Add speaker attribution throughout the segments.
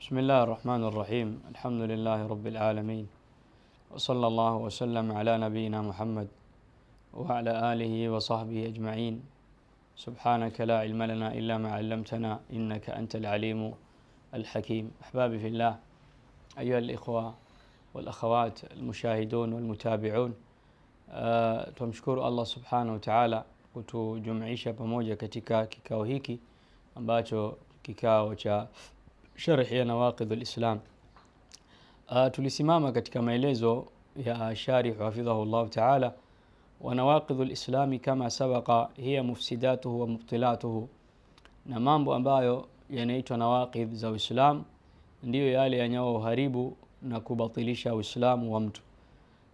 Speaker 1: بسم الله الرحمن الرحيم. الحمد لله رب العالمين، وصلى الله وسلم على نبينا محمد وعلى آله وصحبه أجمعين. سبحانك لا علم لنا إلا ما علمتنا إنك أنت العليم الحكيم. أحبابي في الله، أيها الإخوة والأخوات المشاهدون والمتابعون، tumshukuru Allah subhanahu wa ta'ala kutujumuisha pamoja katika kikao hiki ambacho kikao cha sharh ya Nawaqidhul Islam. Tulisimama katika maelezo ya sharih hafidhahu Allah ta'ala, wa nawaqidhul Islami kama sabaqa hiya mufsidatuhu wa mubtilatuhu, na mambo ambayo yanaitwa nawaqidh za Uislamu ndiyo yale yanayoharibu na kubatilisha Uislamu wa mtu.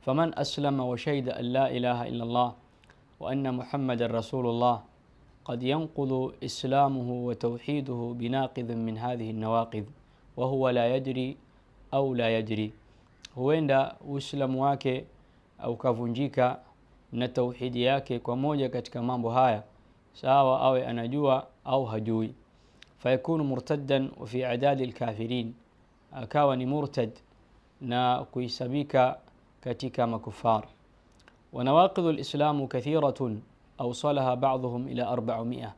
Speaker 1: Faman aslama wa shahida an la ilaha illa Allah wa anna Muhammadan rasulullah qad yanqudu islamuhu wa tawhiduhu binaqidhin min hadhihi an-nawaqidh wa huwa la yadri au la yadri, huenda Uislamu wake ukavunjika na tauhidi yake kwa moja katika mambo haya, sawa awe anajua au hajui. Fayakunu murtaddan wa fi adadi al-kafirin, akawa ni murtad na kuisabika katika makufar. Wa nawaqidhu al-islamu kathiratun awsalaha ba'dhum ila 400,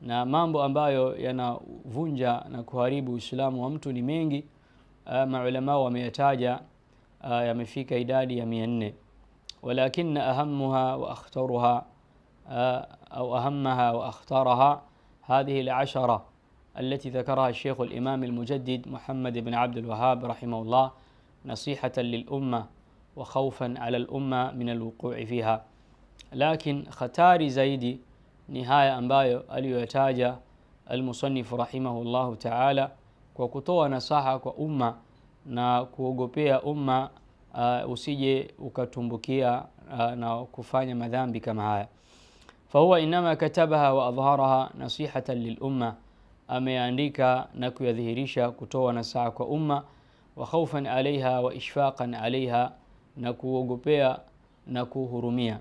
Speaker 1: na mambo ambayo yanavunja na kuharibu Uislamu wa mtu ni mengi, maulama wameyataja yamefika idadi ya 400. Walakin ahammuha wa akhtaruha au ahammaha wa akhtaraha hadhihi al-ashara التي ذكرها الشيخ الإمام المجدد محمد بن عبد الوهاب رحمه الله نصيحة للأمة وخوفا على الأمة من الوقوع فيها. لكن ختاري زايدي نهاية ambayo aliyotaja المصنف رحمه الله تعالى kwa kutoa nasaha kwa umma na kuogopea umma usije ukatumbukia na kufanya madhambi kama haya. فهو إنما كتبها وأظهرها نصيحة للأمة, ameandika na kuyadhihirisha kutoa nasaha kwa umma, wa khawfan alaiha wa ishfaqan alaiha, na kuogopea na kuhurumia.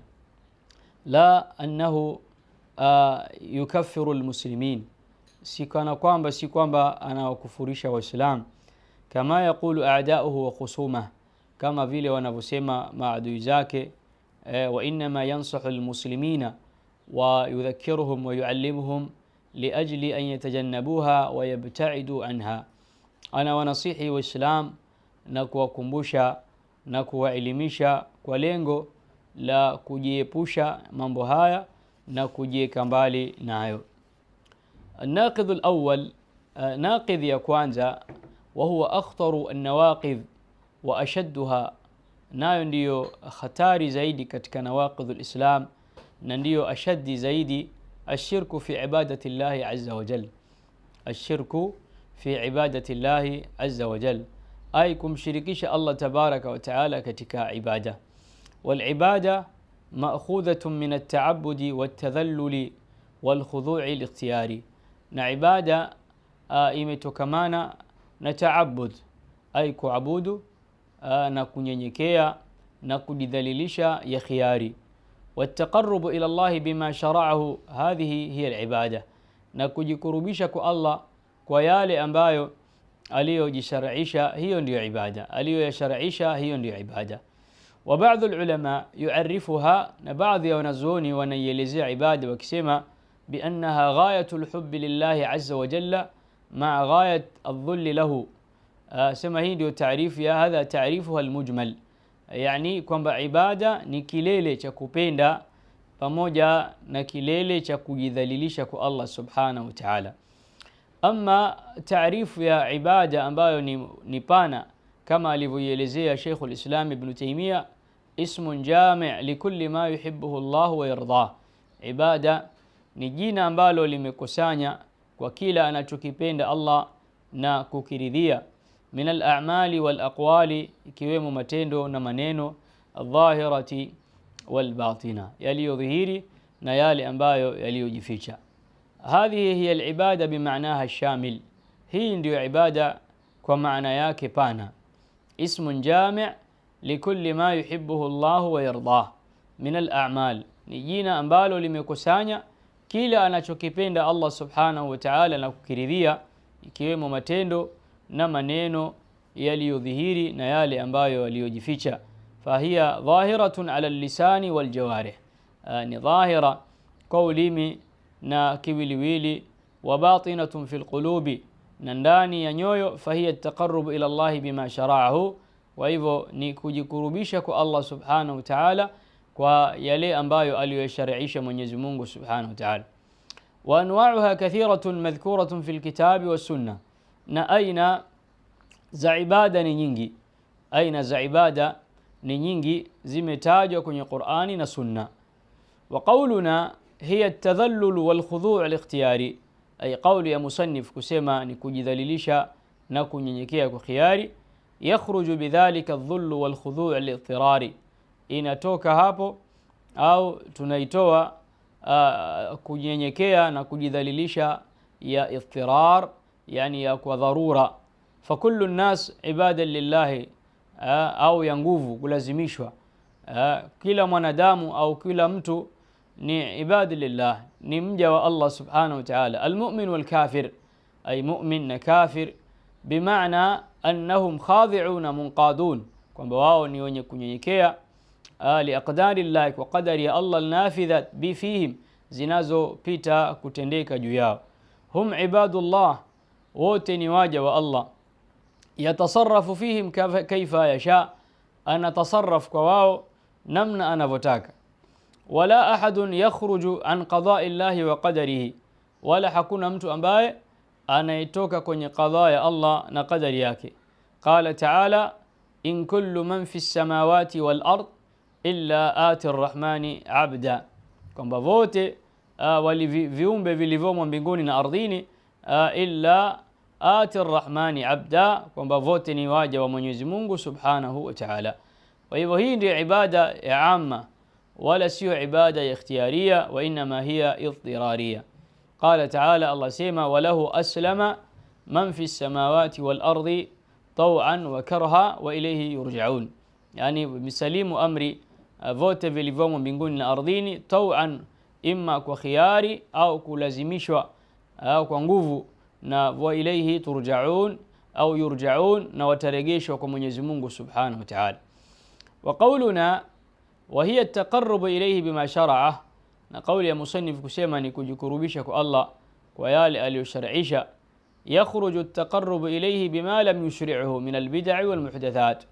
Speaker 1: La annahu yukaffiru almuslimin, si kana kwamba si kwamba anawakufurisha Waislamu, kama yakulu a'da'uhu wa khusumah, kama vile wanavyosema maadui zake. Wa inma yansahu almuslimina wa yudhakkiruhum wa yuallimuhum liajli an yatajannabuha wa yabta'idu anha, ana wanasihi Waislamu na kuwakumbusha na kuwaelimisha kwa lengo la kujiepusha mambo haya na kujieka mbali nayo. الناقض الأول, ناقض ya kwanza, wa huwa akhtaru an-nawaqidh wa ashadduha, nayo ndiyo hatari zaidi katika nawaqidhul Islam na ndiyo ashaddi zaidi, الشرك في عبادة الله عز وجل. الشرك في عبادة الله عز وجل، أي kumshirikisha Allah tabaraka wa taala katika ibada. والعبادة مأخوذة من التعبد والتذلل والخضوع الاختياري, na ibada imetokamana na taabud, ay kuabudu na kunyenyekea na kujidhalilisha ya khiari. والتقرب إلى الله بما شرعه، هذه هي العبادة, na kujikurubisha kwa Allah kwa yale ambayo aliyojishar'isha, hiyo ndiyo ibada, aliyoyashar'isha hiyo ndiyo ibada. Wa baadhi ulama yu'arrifuha, na baadhi ya wanazuoni wanaielezea ibada wakisema biannaha ghayatul hubbi lillahi azza wa jalla ma'a ghayat adh-dhull lahu. Sema hii ndio taarifu ya hadha, taarifuha almujmal, yani kwamba ibada ni kilele cha kupenda pamoja na kilele cha kujidhalilisha kwa Allah subhanahu wa ta'ala. Ama taarifu ya ibada ambayo ni pana kama alivyoelezea Sheikh al-Islam Ibn Taymiyyah, ismun jami' likulli ma yuhibbuhu Allah wa yardah, ibada ni jina ambalo limekusanya kwa kila anachokipenda Allah na kukiridhia, min al-a'mali wal aqwali, ikiwemo matendo na maneno, adh-dhahirati wal batina, yaliyodhihiri na yale ambayo yaliyojificha. Hadhihi hiya al-ibada bimaanaha shamil, hii ndiyo ibada kwa maana yake pana. Ismun jami' likulli ma yuhibbuhu Allah wa yardah min al-a'mal, ni jina ambalo limekusanya kila anachokipenda Allah subhanahu wa ta'ala na kukiridhia, ikiwemo matendo na maneno yaliyodhihiri na yale ambayo yaliyojificha. Fahiya dhahiratun ala lisani wal jawarih, ni dhahira kwa ulimi na kiwiliwili, wa batinatun fil qulubi, na ndani ya nyoyo. Fahiya taqarrub ila Allah bima shara'ahu, wa hivyo ni kujikurubisha kwa Allah subhanahu wa ta'ala kwa yale ambayo aliyoshar'isha Mwenyezi Mungu subhanahu wa ta'ala. Wa anwa'uha kathiratun madhkuratun fil kitabi was sunnah, na aina za ibada ni nyingi, aina za ibada ni nyingi zimetajwa kwenye Qur'ani na Sunna. Wa qawluna hiya at-tadhallul wal khudhu' al-ikhtiyari, ay qawli ya musannif kusema ni kujidhalilisha na kunyenyekea kwa khiari. Yakhruju bidhalika adh-dhull wal khudhu' al-ittirari, inatoka hapo au tunaitoa kunyenyekea na kujidhalilisha ya ittirar, yani ya kwa dharura. Fakullu nnas ibadan lillahi, au ya nguvu kulazimishwa. Kila mwanadamu au kila mtu ni ibadi lillah, ni mja wa Allah subhanahu wa ta'ala. Almu'min wal kafir, ay mu'min na kafir, bimaana annahum khadi'una munqadun, kwamba wao ni wenye kunyenyekea liaqdari llahi, kwa qadari ya Allah alnafidhat bi fihim, zinazopita kutendeka juu yao. Hum ibadullah, wote ni waja wa Allah. Yatasarrafu fihim kaifa yasha, anatasarraf kwa wao namna anavyotaka. Wala ahadun yakhruju an qada'i llahi wa qadarihi, wala hakuna mtu ambaye anayetoka kwenye qadha ya Allah na qadari yake. Qala ta'ala in kullu man fi samawati wal ard illa ati arrahmani abda, kwamba wote wali viumbe vilivyomo mbinguni na ardhini, illa ati arrahmani abda, kwamba wote ni waja wa Mwenyezi Mungu subhanahu wa ta'ala. Kwa hivyo hii ndio ibada ya amma, wala sio ibada ya ikhtiyaria, wa inma hiya idtiraria. Qala ta'ala, Allah sema walahu aslama man fi samawati wal ardi taw'an wa karha wa ilayhi yurja'un, yani misalimu amri vote vilivyomo mbinguni na ardhini, taw'an, imma kwa khiari au kulazimishwa au kwa nguvu, na wa ilayhi turja'un au yurja'un, na wataregeshwa kwa Mwenyezi Mungu subhanahu wa ta'ala. Wa qawluna wa hiya at-taqarrub ilayhi bima shar'a, na kauli ya musannif kusema ni kujikurubisha kwa Allah kwa yale aliyoshar'isha. Yakhruju at-taqarrub ilayhi bima lam yushri'hu min al-bid'i wal muhdathat,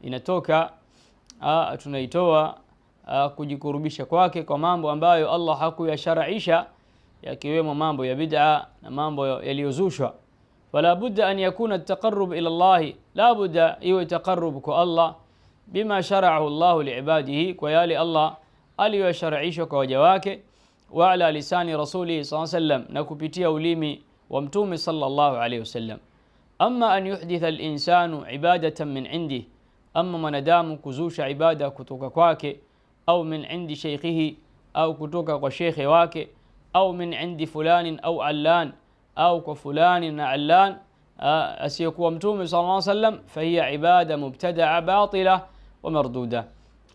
Speaker 1: inatoka tunaitoa kujikurubisha kwake kwa mambo ambayo Allah hakuyashar'isha, yakiwemo mambo ya bid'a na mambo yaliyozushwa. Fala budda an yakuna at-taqarrub ila Allah, la budda iwe taqarrub kwa Allah bima shara'ahu Allah liibadihi, kwa yale Allah aliyoshar'isha kwa waja wake, wa ala lisani rasulihi sallallahu alayhi wasallam, na kupitia ulimi wa mtume sallallahu alayhi wasallam. Amma an yuhditha al-insanu ibadatan min indihi, amma mwanadamu kuzusha ibada kutoka kwake, au min indi shaykhihi, au kutoka kwa shekhe wake, au min indi fulanin au allan, au kwa fulani na allan asiyekuwa mtume sallallahu alayhi wasallam, fahiya ibada mubtada'a batila wa marduda,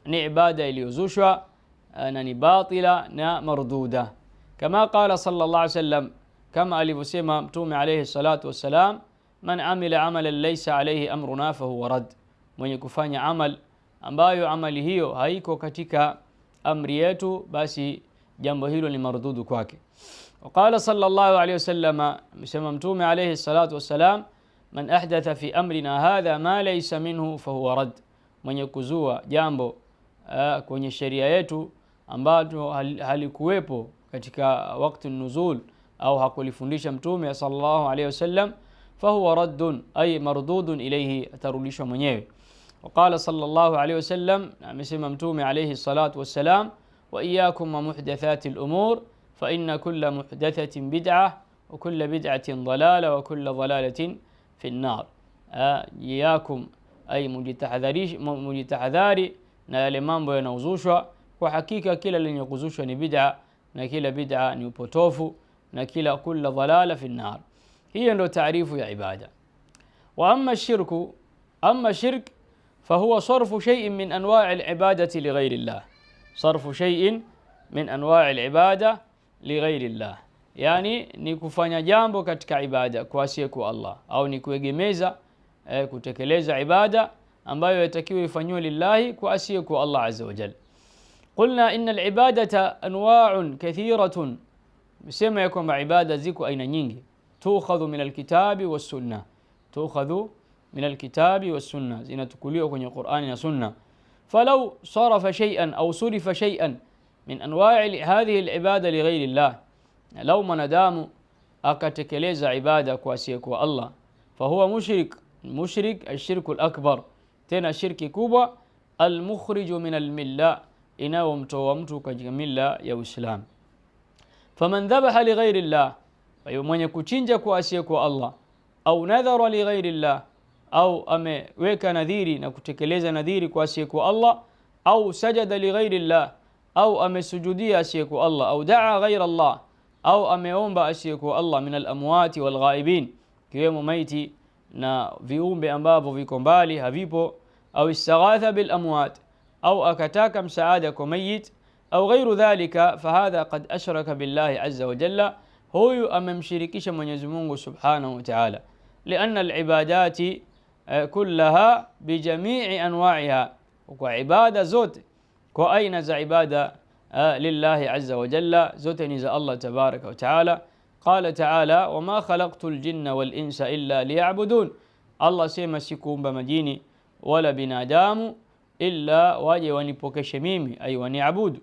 Speaker 1: ni ibada iliyozushwa na ni batila na marduda. Kama qala sallallahu alayhi wasallam, kama alivyosema mtume alayhi salatu wassalam, man amila amalan laysa alayhi amruna fahuwa rad, mwenye kufanya amal ambayo amali hiyo haiko katika amri yetu, basi jambo hilo ni mardudu kwake. Waqala sallallahu alayhi wasallam, amesema mtume alayhi salatu wassalam, man ahdatha fi amrina hadha ma laysa minhu fahuwa rad, mwenye kuzua jambo kwenye sheria yetu ambalo halikuwepo katika wakati nuzul au hakulifundisha mtume sallallahu alayhi wasallam, fahuwa raddun ay mardudun ilayhi, atarudishwa mwenyewe. Waqala sallallahu alayhi wasallam, amesema mtume alayhi salatu wassalam, wa iyyakum wa muhdathati al-umur fa inna kulla muhdathatin bid'ah wa kulla bid'atin dalalah wa kulla dalalatin fi an-nar. Iyyakum ay mujitahadhari na yale mambo yanayozushwa, kwa hakika kila lenye kuzushwa ni bid'a na kila bid'a ni upotofu na kila kulla dhalala fi an-nar. Hiyo ndio taarifu ya ibada. Wa amma shirku, amma shirk fahuwa sarfu shay'in min anwa' al-ibadati li ghayri Allah, sarfu shay'in min anwa' al-ibada li ghayri Allah, yani ni kufanya jambo katika ibada kwa asiyekuwa Allah, au ni kuegemeza kutekeleza ibada ambayo yatakiwa ifanywe lillahi kwa asiyekuwa Allah azza wa jalla. Qulna inna al-ibadata anwa'un kathiratun, sema ya kwamba ibada ziko aina nyingi. Tukhadhu min al-kitabi was-sunnah, tukhadhu min al-kitabi was-sunnah, zinatukuliwa kwenye Qur'ani na Sunna. Falau sarafa shay'an au surifa shay'an min anwa'i hadhihi al-ibada li ghayri Allah, lau mwanadamu akatekeleza ibada kwa asiyekuwa Allah, fahuwa mushrik, mushrik ashirku al-akbar, tena shirki kubwa, al-mukhriju min al-milla, inayomtoa mtu katika milla ya Uislamu. Faman dhabaha li ghayri Allah, mwenye kuchinja kwa asiyekuwa Allah, au nadhara li ghayri Allah, au ameweka nadhiri na kutekeleza nadhiri kwa asiyekuwa Allah, au sajada li ghayri Allah, au amesujudia asiyekuwa Allah, au daa ghayra Allah, au ameomba asiyekuwa Allah, min al-amwati wal ghaibin, kiwemo maiti na viumbe ambavyo viko mbali havipo, au istaghatha bil amwat, au akataka msaada kwa mayit, au ghairu dhalika, fahadha qad ashraka billahi azza wa jalla, huyu amemshirikisha Mwenyezi Mungu subhanahu wa ta'ala. Lianna al-ibadati kullaha bijami'i anwa'iha, kwa ibada zote, kwa aina za ibada lillahi azza wa jalla, zote ni za Allah tabaraka wa ta'ala. Qala ta'ala wama khalaqtu al-jinna wal insa illa liya'budun, Allah sema sikuumba majini wala binadamu illa waje wanipokeshe mimi, ay waniabudu.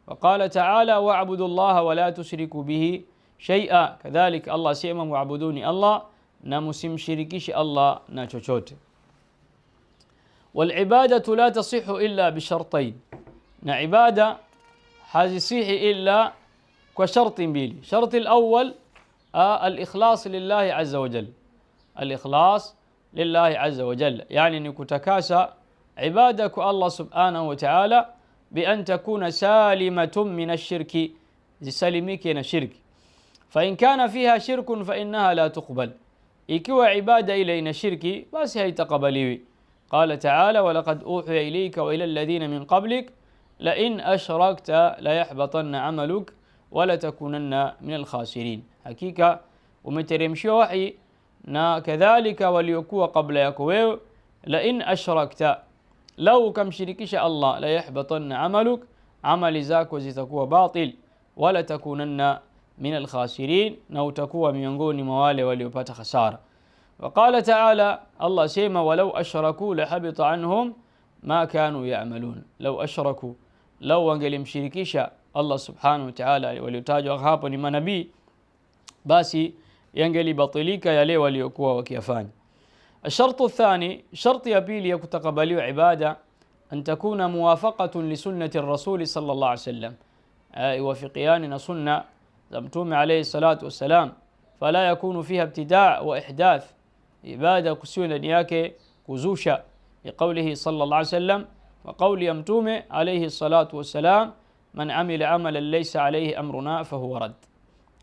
Speaker 1: Waqala ta'ala wa'budu Allah wa la tushriku bihi shay'a, kadhalika Allah sema muabuduni Allah na msimshirikishe Allah na chochote. Wal ibadatu la tasihu illa bi shartayn, na ibada hazisihi illa kwa sharti mbili. Sharti al-awwal al-ikhlas lillahi azza wa jalla, al-ikhlas lillahi azza wa jalla, yani ni kutakasa ibada kwa Allah subhanahu wa ta'ala, bi an takuna salimatun min ash-shirki, zisalimike na shirki. Fa in kana fiha shirkun fa innaha la tuqbal, ikiwa ibada ile ina shirki basi haitakabaliwi. Qala ta'ala wa laqad uhiya ilayka wa ila alladhina min qablik la in ashrakta la yahbatanna 'amaluk wa la takunanna min al-khasirin, hakika umeteremshiwa wahi na kadhalika waliokuwa kabla yako wewe, la in ashrakta, lau kamshirikisha Allah, la yahbatanna 'amaluk, amali zako zitakuwa batil, wala takunanna min al-khasirin, na utakuwa miongoni mwa wale waliopata hasara. Waqala ta'ala, Allah sema walau ashraku la habita anhum ma kanu ya'malun, lau ashraku, lau wangelimshirikisha Allah subhanahu wa ta'ala, waliotajwa hapo ni manabii, basi yangelibatilika yale waliokuwa wakiyafanya. الشرط الثاني، شرط ya pili ya kutakabaliwa ibada, an takuna muwafaqatun li sunnati ar-rasul sallallahu alayhi wasallam, iwafiqiani na sunna za Mtume alayhi salatu wassalam. Fala yakunu fiha ibtida' wa ihdath, ibada kusiwe ndani yake kuzusha, liqawlihi sallallahu alayhi wasallam, wa qawli ya Mtume alayhi salatu wassalam, man amila amalan laysa alayhi amruna fahuwa rad,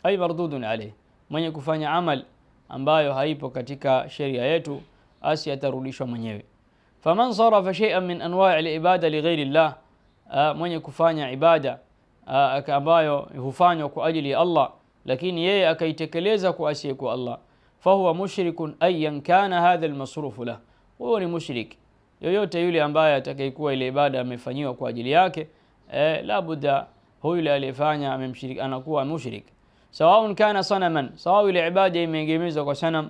Speaker 1: ay mardudun alayhi, mwenye kufanya amal ambayo haipo katika sheria yetu asi atarudishwa mwenyewe. Faman sarafa shay'an min anwa'i al-ibada li ghayri Allah, mwenye kufanya ibada ambayo hufanywa kwa ajili ya Allah lakini yeye akaitekeleza kwa asiyekuwa Allah, fahuwa mushrikun ayan kana hadha al-masruf lah, huyo ni mushrik yoyote yule ambaye atakayekuwa ile ibada amefanyiwa kwa ajili yake, la budda huyu yule aliyefanya amemshiriki, anakuwa mushrik. Sawa kana sanaman, sawa ile ibada imeegemezwa kwa sanam,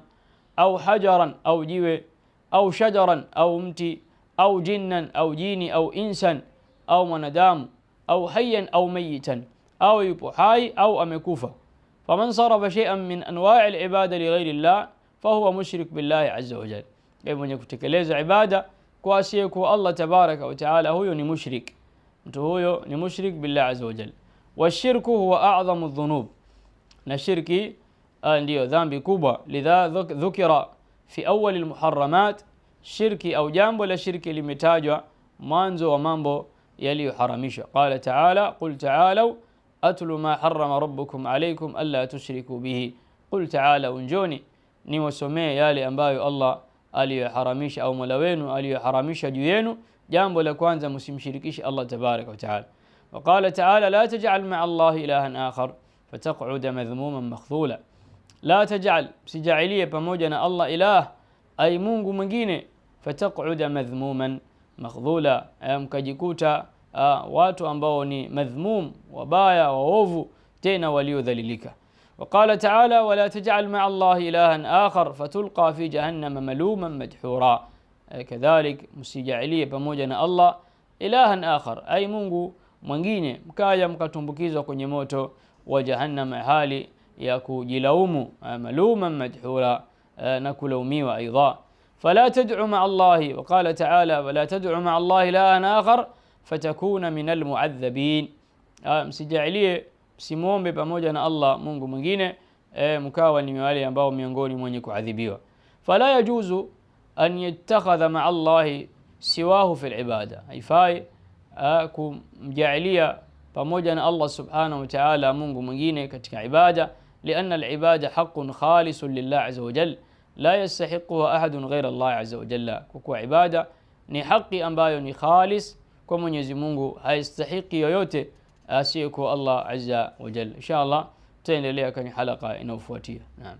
Speaker 1: au hajaran au jiwe, au shajaran au mti, au jinnan au jini, au insan au mwanadamu, au hayyan au mayitan, au yupo hai au amekufa. Faman sarafa shay'an min anwa'i al-ibada li ghayri Allah fahuwa mushrik billahi azza wa jalla, mwenye kutekeleza ibada kwa asiyekuwa Allah tabaraka wa taala, huyo ni mushrik, mtu huyo ni mushrik billahi azza wa jalla. Washirku huwa a'zamu dhunub, na shirki ndiyo dhambi kubwa. Lidha dhukira fi awwal almuharramat, shirki au jambo la shirki limetajwa mwanzo wa mambo yaliyoharamishwa. Qala ta'ala qul ta'alu atlu ma harrama rabbukum alaykum alla tushriku bihi, qul ta'alu, njoni niwasomee yale ambayo Allah aliyoharamisha au Mola wenu aliyoharamisha juu yenu. Jambo la kwanza msimshirikishe Allah tabaraka wa taala. Waqala ta'ala la taj'al ma'a Allah ilahan akhar Fataquda madhmuman makhdhula. La taj'al, msijaalie pamoja na Allah ilah, ay Mungu mwingine. Fataquda madhmuman makhdhula, mkajikuta watu ambao ni madhmum, wabaya, waovu, tena waliodhalilika. Waqala taala wala taj'al ma'a Allahi ilahan akhar fatulqa fi jahannama maluman madhura. Kadhalik msijaalie pamoja na Allah ilahan akhar, ay Mungu mwingine, mkaja mkatumbukizwa kwenye moto wa jahannam, hali ya kujilaumu, maluman madhura, na kulaumiwa aidha. Fala tad'u ma'a Allahi, waqala taala wala tad'u ma'a Allahi ilahan akhar fatakuna min almu'adhabin. Msijaalie, msimuombe pamoja na Allah Mungu mwingine, mkawa ni wale ambao miongoni mwenye kuadhibiwa. Fala yajuzu an yattakhadha ma'a Allahi siwahu fi al-ibada, haifai kumjaalia pamoja na Allah subhanahu wa ta'ala Mungu mwingine katika ibada. Lianna al-ibada haqqun khalisun lillah azza wa jalla la yastahiquha ahadun ghayra Allah azza wa jalla, kwa kuwa ibada ni haki ambayo ni khalis kwa Mwenyezi Mungu, haistahiki yoyote asiyekuwa Allah azza wa jalla. Inshallah tutaendelea kwenye halaka inayofuatia. Naam.